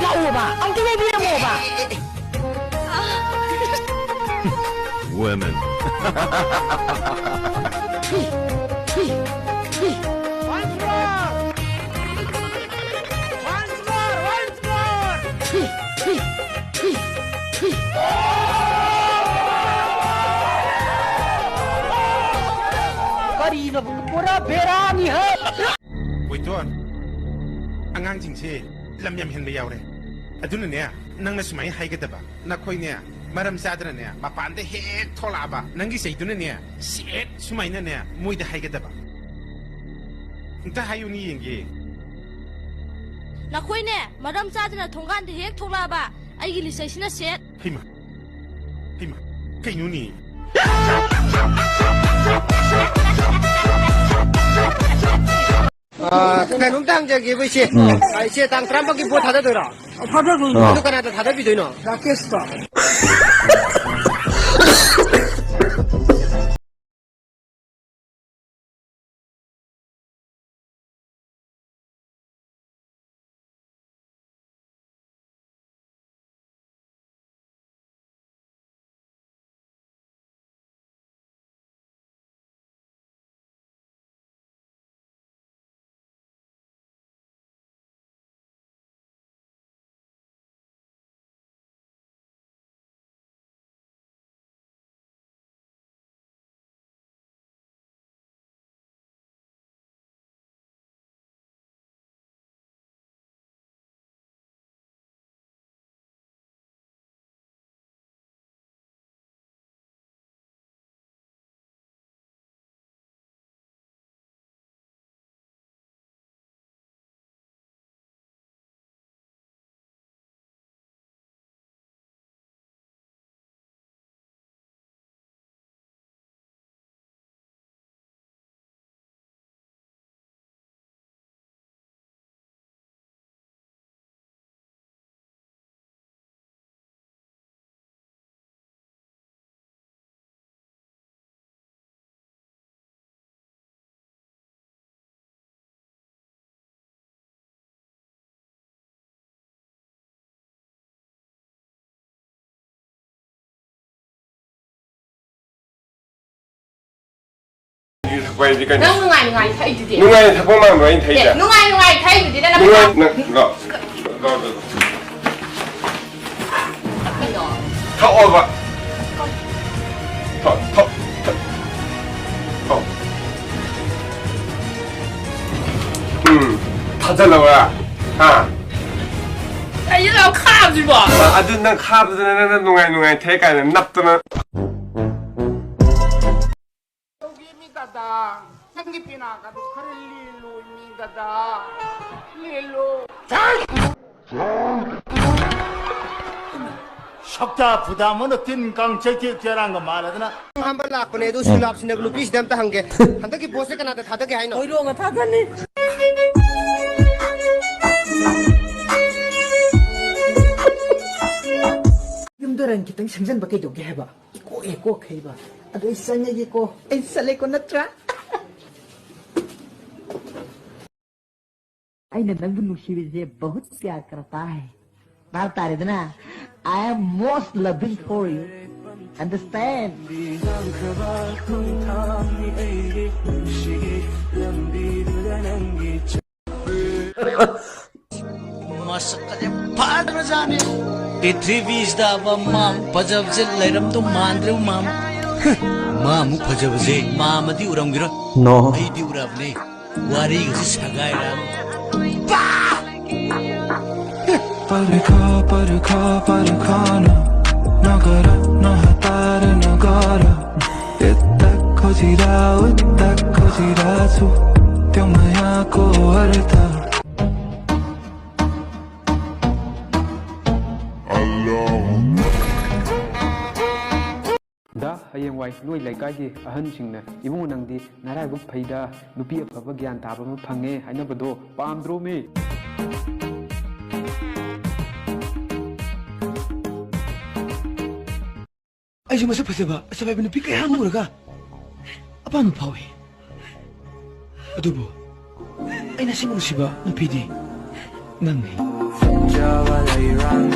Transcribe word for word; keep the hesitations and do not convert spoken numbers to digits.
ꯂꯥꯛꯑꯣꯕ, ꯑꯝꯇ ꯂꯩꯕꯤꯔꯝꯃꯣꯕ꯫ Women. ꯀꯔꯤꯅꯣ? ꯄꯨꯔꯥ ꯕꯦꯔꯥꯅꯤ ꯍꯦ! ꯕꯣꯏꯇꯣꯟ, ꯑꯉꯥꯡꯁꯤꯡꯁꯦ ꯂꯝ ꯌꯥꯝ ꯍꯦꯟꯕ ꯌꯥꯎꯔꯦ꯫ ꯑꯗꯨꯅꯅꯦ, ꯅꯪꯅ ꯁꯨꯃꯥꯏꯅ ꯍꯥꯏꯒꯗꯕ, "ꯅꯈꯣꯏꯅꯦ, ꯃꯔꯝ ꯆꯥꯗꯅꯅꯦ, ꯃꯄꯥꯟꯗ ꯍꯦꯛ ꯊꯣꯛꯂꯛꯑꯕ, ꯅꯪꯒꯤ ꯆꯩꯗꯨꯅꯅꯦ, ꯁꯦꯠ ꯁꯨꯃꯥꯏꯅꯅꯦ, ꯃꯣꯏꯗ ꯍꯥꯏꯒꯗꯕ꯫" ꯑꯝꯇ ꯍꯥꯏꯌꯨꯅꯦ ꯌꯦꯡꯒꯦ꯫ ꯅꯈꯣꯏꯅꯦ, ꯃꯔꯝ ꯆꯥꯗꯅ ꯊꯣꯡꯒꯥꯟꯗ ꯍꯦꯛ ꯊꯣꯛꯂꯛꯑꯕ, ꯑꯩꯒꯤ ꯂꯤꯆꯩꯁꯤꯅ ꯁꯦꯠ꯫ ꯍꯩꯃꯥ, ꯍꯩꯃꯥ, ꯀꯩꯅꯣꯅꯦ? ꯑꯥ, ꯀꯩꯅꯣꯝꯇ ꯍꯪꯖꯒꯦꯕ, ꯏꯆꯦ꯫ ꯎꯝ꯫ ꯑꯥ, ꯏꯆꯦ, ꯇꯥꯡ ꯇꯔꯥꯃꯥꯄꯜꯒꯤ ꯚꯣꯠ ꯊꯥꯗꯗꯣꯏꯔꯣ? ꯊꯥꯗꯗꯣꯏꯅꯤ꯫ ꯑꯥ꯫ ꯑꯗꯨ ꯀꯅꯥꯗ ꯊꯥꯗꯕꯤꯗꯣꯏꯅꯣ? ꯔꯥꯀꯦꯁꯇ꯫ ꯌꯨ ꯊꯛꯄ ꯍꯥꯏꯗꯤ ꯀꯩꯅꯣ? ꯅꯪ ꯅꯨꯡꯉꯥꯏ ꯅꯨꯡꯉꯥꯏ ꯊꯛꯏꯗꯨꯗꯤ꯫ ꯅꯨꯡꯉꯥꯏꯅ ꯊꯛꯄ ꯃꯥꯟꯕ꯭ꯔꯣ ꯑꯩꯅ ꯊꯛꯏꯁꯦ? ꯑꯦ, ꯅꯨꯡꯉꯥꯏ ꯅꯨꯡꯉꯥꯏ ꯊꯛꯏꯗꯨꯗꯤ ꯅꯪ ꯅꯨꯡꯉꯥꯏ-, ꯅꯪ, ꯂꯥꯎ꯫ ꯂꯥꯎ, ꯂꯥꯎ, ꯂꯥꯎ꯫ ꯀꯩꯅꯣ? ꯊꯛꯑꯣꯕ꯫ ꯊꯛ, ꯊꯛ, ꯊꯛ꯫ ꯊꯛ꯫ ꯎꯝ, ꯊꯥꯖꯜꯂꯕ꯭ꯔꯥ? ꯍꯥ? ꯀꯩꯅꯣ ꯅꯪ ꯈꯥꯕꯁꯤꯕꯣ? ꯑ-, ꯑꯗꯨ ꯅꯪ ꯈꯥꯕꯗꯨꯅ ꯅꯪꯅ ꯅꯨꯡꯉꯥꯏ ꯅꯨꯡꯉꯥꯏ ꯊꯛꯑꯦ ꯀꯥꯏꯅ ꯅꯞꯇꯅ꯫ ꯇꯧꯕꯤꯃꯤ ꯗꯗꯥ, ꯅꯪꯒꯤ ꯄꯦꯅꯥꯒꯗꯣ ꯈꯔ ꯂꯦꯜꯂꯣꯃꯤ ꯗꯗꯥ, ꯂꯦꯜꯂꯣ꯫ ꯁꯛꯇꯥ ꯐꯨꯗꯥ ꯑꯃꯅ ꯇꯤꯟ ꯀꯥꯡ ꯆꯩꯇꯦꯛ ꯆꯦꯔꯥꯡꯒ ꯃꯥꯜꯂꯗꯅ꯫ ꯑꯍꯥꯟꯕ ꯂꯥꯛꯄꯅꯦ ꯑꯗꯨ ꯁꯨꯂꯥꯞ ꯁꯤꯟꯅꯕ ꯅꯨꯄꯤꯁꯤꯗ ꯑꯝꯇ ꯍꯪꯒꯦ꯫ ꯍꯟꯗꯛꯀꯤ ꯕꯣꯁꯁꯦ ꯀꯅꯥꯗ ꯊꯥꯗꯒꯦ ꯍꯥꯏꯅꯣ? ꯍꯣꯏꯔꯣꯡ ꯑꯊꯥꯗꯅꯤ꯫ ꯌꯨꯝꯗ ꯔꯟ ꯈꯤꯇꯪ ꯁꯪꯖꯟꯕ ꯀꯩꯗꯧꯒꯦ ꯍꯥꯏꯕ? ꯏꯀꯣꯛ ꯍꯦꯛ ꯀꯣꯛꯈꯩꯕ꯫ ꯑꯗꯣ ꯑꯩ ꯆꯪꯉꯒꯦꯀꯣ꯫ ꯑꯩ ꯆꯠꯂꯦꯀꯣ ꯅꯠꯇ꯭ꯔꯥ? ꯑꯩꯅ ꯅꯪꯕꯨ ꯅꯨꯡꯁꯤꯕꯁꯦ ꯕꯍꯨꯠ ꯄ꯭ꯌꯥꯔ ꯀꯔꯇꯥ ꯍꯦ꯫ ꯚꯥꯞ ꯇꯥꯔꯦꯗꯅ? I am most loving for you. Understand? ꯃꯁꯛꯀꯁꯦ ꯐꯖꯈ꯭ꯔꯖꯥꯠꯅꯤ꯫ ꯄ꯭ꯔꯤꯊꯤꯕꯤꯁꯤꯗ ꯃꯥꯃꯨꯛ ꯐꯖꯕꯁꯦ ꯂꯩꯔꯝꯗꯧ ꯃꯥꯟꯗ꯭ꯔꯦ, ꯃꯥꯃꯨꯛ꯫ ꯃꯥꯃꯨꯛ ꯐꯖꯕꯁꯦ ꯃꯥꯃꯗꯤ ꯎꯔꯝꯈꯤꯔꯣꯏ꯫ No. ꯑꯩꯗꯤ ꯎꯔꯕꯅꯦ꯫ ꯋꯥꯔꯤꯒꯁꯦ ꯁꯥꯒꯥꯏꯔꯛꯑꯕꯅꯤ꯫ ꯄꯔꯈꯥ, ꯄꯔꯈꯥ, ꯄꯔꯈꯥꯅ, ꯅꯒꯔ, ꯅꯍꯇꯥꯔ, ꯅꯒꯔ꯫ ꯏꯠꯇꯛ ꯈꯣꯖꯤꯔꯥ, ꯎꯠꯇꯛ ꯈꯣꯖꯤꯔꯥꯁꯨ, ꯇ꯭ꯌꯣꯃꯌꯥ ꯀꯣ ꯑꯔꯊ꯫ ꯗꯥ, ꯍꯌꯦꯡꯋꯥꯏ ꯅꯣꯏ ꯂꯩꯀꯥꯏꯒꯤ ꯑꯍꯟꯁꯤꯡꯅ, "ꯏꯕꯨꯡꯉꯣ, ꯅꯪꯗꯤ ꯅꯔꯥꯏꯕꯛ ꯐꯩꯗ, ꯅꯨꯄꯤ ꯑꯐꯕ ꯒ꯭ꯌꯥꯟ ꯇꯥꯕ ꯑꯃ ꯐꯪꯉꯦ" ꯍꯥꯏꯅꯕꯗꯣ ꯄꯥꯝꯗ꯭ꯔꯣ ꯃꯤ? ꯑꯩꯁꯨ ꯃꯁꯛ ꯐꯖꯕ, ꯑꯁꯛ ꯍꯥꯏꯕ ꯅꯨꯄꯤ ꯀꯌꯥ ꯑꯃ ꯎꯔꯒ ꯑꯄꯥꯝꯕ ꯐꯥꯎꯏ꯫ ꯑꯗꯨꯕꯨ ꯑꯩꯅ ꯑꯁꯦꯡꯕ ꯅꯨꯡꯁꯤꯕ ꯅꯨꯄꯤꯗꯤ ꯅꯪꯅꯤ꯫ ꯐꯪꯖꯕ ꯂꯩꯔꯥꯡ